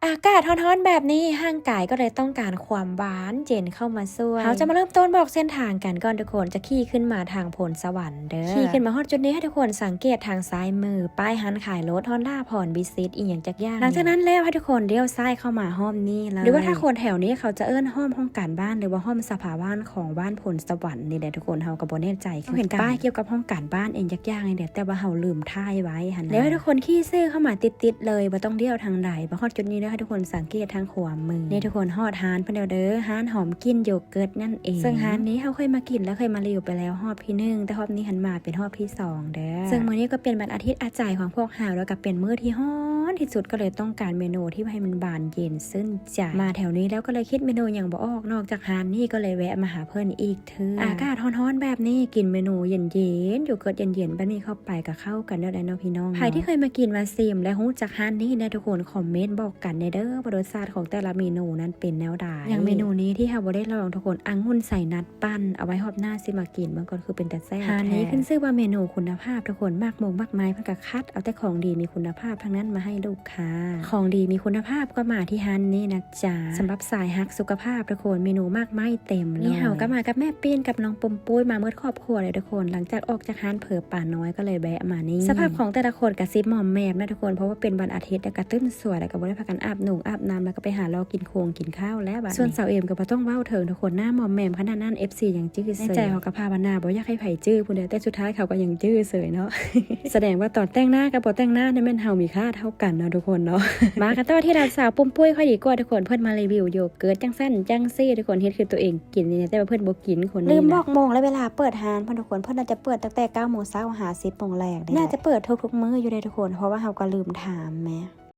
ອາກາດຮ້ອນໆແບບນີ້ ຮ່າງກາຍກໍເລີຍຕ້ອງການຄວາມຫວານເຢັນເຂົ້າມາຊ່ວຍ. ເຮົາຈະມາເລີ່ມຕົ້ນບອກເສັ້ນທາງກັນກ່ອນທຸກຄົນ, ຈະຂີ່ຂຶ້ນມາທາງໂພນສະຫວັນເດີ. ຂີ່ຂຶ້ນມາຮອດຈຸດນີ້ ໃຫ້ທຸກຄົນສັງເກດທາງຊ້າຍມື ປ້າຍຮ້ານຂາຍລົດ ຮອນດ້າ ພອນ ວິສິດ ອີ່ຫຍັງຈັກຢ່າງ. ຫຼັງຈາກນັ້ນແລ້ວ ໃຫ້ທຸກຄົນລ້ຽວຊ້າຍເຂົ້າມາຮ່ອມນີ້ເລີຍ ຫຼືວ່າຖ້າຄົນແຖວນີ້ເຂົາຈະເອີ້ນຮ່ອມຫ້ອງການບ້ານ ຫຼືວ່າຮ່ອມສະພາບ້ານຂອງບ້ານໂພນສະຫວັນນີ້ແຫຼະທຸກຄົນ, ເຮົາກໍບໍ່ແນ່ໃຈຄືກັນ. ເຮົາເຫັນປ້າຍກ່ຽວກັບຫ້ອງການບ້ານອີ່ຫຍັງຈັກຢ່າງນີ້ແຫຼະ ແຕ່ວ່າເຮົາລືມຖ່າຍໄວ້ຫັ້ນແຫຼະ. ແລ້ວໃຫ້ທຸກຄົນຂີ່ຊື່ເຂົ້າມາຕິດໆເລີຍ, ບໍ່ຕ້ອງລ້ຽວທາງໃດ. ມາຮອດຈຸດນີ້ແລ້ວ ໃຫ້ທຸກຄົນສັງເກດທາງຂວາມື. ນີ້ທຸກຄົນ ຮອດຮ້ານເພິ່ນແລ້ວເດີ, ຮ້ານຫອມກິ່ນໂຢເກີດນັ້ນເອງ. ເຊິ່ງຮ້ານນີ້ເຮົາເຄີຍມາກິນ ແລະ ເຄີຍມາຣີວິວໄປແລ້ວຮອບທີໜຶ່ງ, ແຕ່ຮອບນີ້ຫັ້ນມາເປັນຮອບທີສອງເດີ. ເຊິ່ງມື້ນີ້ກໍເປັນວັນອາທິດອາໄຈຂອງພວກເຮົາ ແລ້ວກໍເປັນມື້ທີ່ຮ້ອນທີ່ສຸດ, ກໍເລີຍຕ້ອງການເມນູທີ່ໃຫ້ມັນຫວານເຢັນຊື່ນໃຈ. ມາແຖວນີ້ແລ້ວກໍເລີຍຄິດເມນູຫຍັງບໍ່ອອກ, ນອກຈາກຮ້ານນີ້ກໍເລີຍແວະມາຫາເພິ່ນອີກ ເທື່ອ. ອາກາດຮ້ອນໆແບບນີ້ ກິນເມນູເຢັນໆ ໂຢເກີດເຢັນໆແບບນີ້ເຂົ້າໄປກໍເຂົ້າກັນແລ້ວເນາະພີ່ນ້ອງເນາະ. ໃຜທີ່ເຄີຍມາກິນມາຊິມ ແລະ ຮູ້ຈັກຮ້ານນີ້ແດ່ທຸກຄົນ ຄອມເມັນບອກກັນແດ່ເດີ ວ່າລົດຊາດຂອງແຕ່ລະເມນູນັ້ນເປັນແນວໃດ. ຢ່າງເມນູນີ້ທີ່ເຮົາບໍ່ໄດ້ລອງທຸກຄົນ ອະງຸ່ນໃສ່ນັດປັ່ນ, ເອົາໄວ້ຮອບໜ້າຊິມາກິນເບິ່ງກ່ອນ ຄືເປັນຕາແຊບແທ້. ຮ້ານນີ້ຂຶ້ນຊື່ວ່າເມນູຄຸນນະພາບທຸກຄົນ, ໝາກມົງໝາກໄມ້ເພິ່ນກໍຄັດເອົາແຕ່ຂອງດີມີຄຸນນະພາບທັງນັ້ນມາໃຫ້ລູກ ຄ່າ. ຂອງດີມີຄຸນນະພາບກໍມາທີ່ຮ້ານນີ້ນະຈ໊ະ. ສຳລັບສາຍຮັກສຸຂະພາບທຸກຄົນ ເມນູໝາກໄມ້ເຕັມເລີຍ. ນີ້ເຮົາກໍມາກັບແມ່ປີ້ນກັບນ້ອງປຸ້ມປຸ້ຍ ມາໝົດຄອບຄົວເລີຍທຸກຄົນ. ຫຼັງຈາກອອກຈາກຮ້ານເຜີປານ້ອຍກໍເລີຍແວະມານີ້. ສະພາບຂອງແຕ່ລະຄົນກະຊິມອມແມມນະທຸກຄົນ, ເພາະວ່າເປັນວັນອາທິດ ແລ້ວກະຕື່ນສວຍ ແລ້ວກະບໍ່ໄດ້ພາກັນອາບນຸງອາບນ້ຳ ແລ້ວກໍໄປຫາເລາະກິນໂຄງກິນຂ້າວແລ້ວບາດນີ້. ສ່ວນສາວເອມກໍບໍ່ຕ້ອງເວົ້າເຖິງທຸກຄົນ, ໜ້າມອມແມມຂະໜາດນັ້ນ ເອັຟຊີ ຍັງຈື່ເສີຍ. ໃນໃຈເຮົາກໍພາວະນາບໍ່ຢາກໃຫ້ໃຜຈື່ພຸ້ນແຫຼະ, ແຕ່ສຸດທ້າຍເຂົາກໍຍັງຈື່ເສີຍເນາະ. ສະແດງວ່າຕອນແຕ່ງໜ້າກັບບໍ່ແຕ່ງໜ້ານີ້ແມ່ນເຮົາມີຄ່າເທົ່າກັນເນາະທຸກຄົນເນາະ. ມາກັນຕໍ່ທີ່ຮ້ານສາວປຸ້ມປຸ້ຍຂ້ອຍດີກວ່າທຸກຄົນ, ເພິ່ນມາຣີວິວໂຢເກີດຈັ່ງຊັ້ນຈັ່ງຊີ້ທຸກຄົນ, ເຮັດຄືຕົວເອງກິນນີ້ນະ ແຕ່ວ່າເພິ່ນບໍ່ກິນຄົນນີ້ນະ. ລືມບອກໂມງ ແລະ ເວລາເປີດຮ້ານເພິ່ນທຸກຄົນ, ເພິ່ນໜ້າຈະເປີດຕັ້ງແຕ່ເກົ້າໂມງເຊົ້າຫາສິບໂມງແລງນີ້ແຫຼະ. ໜ້າຈະເປີດທຸກໆມື້ຢູ່ເດ້ທຸກຄົນ, ເພາະວ່າເຮົາກໍລືມຖາມແໝ.